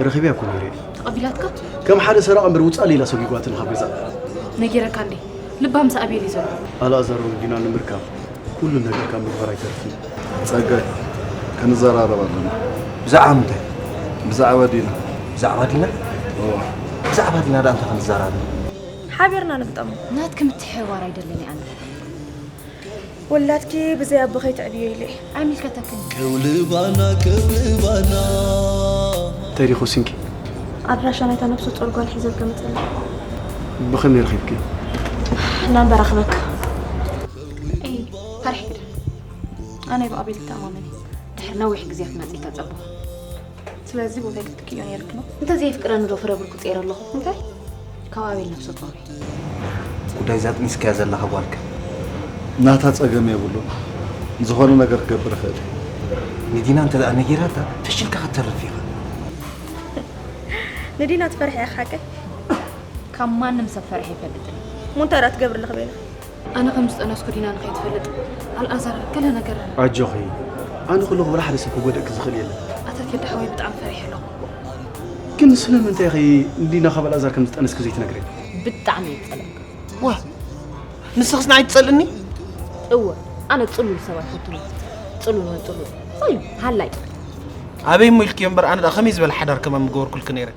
ረኺበያ እኮ ነይረ። ተቐቢላትካ? ከም ሓደ ሰራቒ እምበር ውጻእ ኢላ ሰጒጓትኒ ካብ ገዛ። ነጊረካ እንዴ? ልባ ምስ ኣቤል እዩ ዘሎ። ኣልኣዛር ወልዲና ንምርካብ ኩሉ ነገር ካብ ምግባር ኣይተርፍን። ጸጋይ፣ ክንዘራረብ ኣለና። ብዛዕባ ምንታይ? ብዛዕባ ዲና። ብዛዕባ ዲና? እዎ። ብዛዕባ ዲና ደኣ እንታይ ክንዘራረብ? ሓቢርና ንግጠሞ። ናትኪ ምትሕብባር ኣይደልን ኣነ። ወላድኪ ብዘይ ኣቦ ከይትዕብዮ ኢለ እየ። ኣይምልከተክን። ከውልባና ከውልባና እንታይ ዲኹ ሲንኪ? ኣድራሻ ናይታ ነብሰ ጾር ጓል ሒዘልካ መጸላ። ብኸመይ ረኺብኪ? ናምበር ኣኽበካ። እይ፣ ፈሪሕ ግዳ። ኣነ ብኣቤል ይተኣማመን እየ። ድሕሪ ነዊሕ ግዜ ክትመጽእ ተጸበኹ። ስለዚ ቦታ ክትክዮ ነይርክ ነው። እንተ ዘየፍቅረኒ ዶ ፍረ ብርኩ ጸይረ ኣለኹ? እንታይ? ካብ ኣቤል ነብሰ ጾር እየ። ጉዳይ እዛ ጥኒስካያ ዘለኻ ጓልካ ናታ ጸገም የብሉን። ዝኾነ ነገር ክገብር እኽእል እየ። ንዲና እንተ ደኣ ነጊራታ ፍሽልካ ክትተርፍ ኢኻ። ንዲና ትፈርሒ ኢኻ ሓቀይ? ካብ ማንም ሰብ ፈሪሐ ይፈልጥን። እሞ እንታይ ደኣ ትገብር ኣለኽ በይንኺ? ኣነ ከም ዝጠነስኩ ዲና ንኸይትፈልጥ ኣልኣዛር ገለ ነገር ኣጆኺ፣ ኣነ ከለኹ ወላ ሓደ ሰብ ክጎድእኪ ዝኽእል የለን። ኣታ ቴዲ ሓወይ ብጣዕሚ ፈሪሐ ኣለኹ። ግን ስለምንታይ ኢኺ ንዲና ካብ ኣልኣዛር ከም ዝጠነስኪ ዘይትነግርያ? ብጣዕሚ እየ ዝጸልኣካ። ዋ ንስኽስ ንዓይ ትጸልእኒ? እወ ኣነ ጽሉል ሰብ ኣይፈቱን። ጽሉል ወይ ጽሉል እዩ ሃላይ። ኣበይ እሞ ኢልክዮ እምበር ኣነ ደኣ ከመይ ዝበለ ሓዳር ከማን ምገበርኩልኪ ነይረ።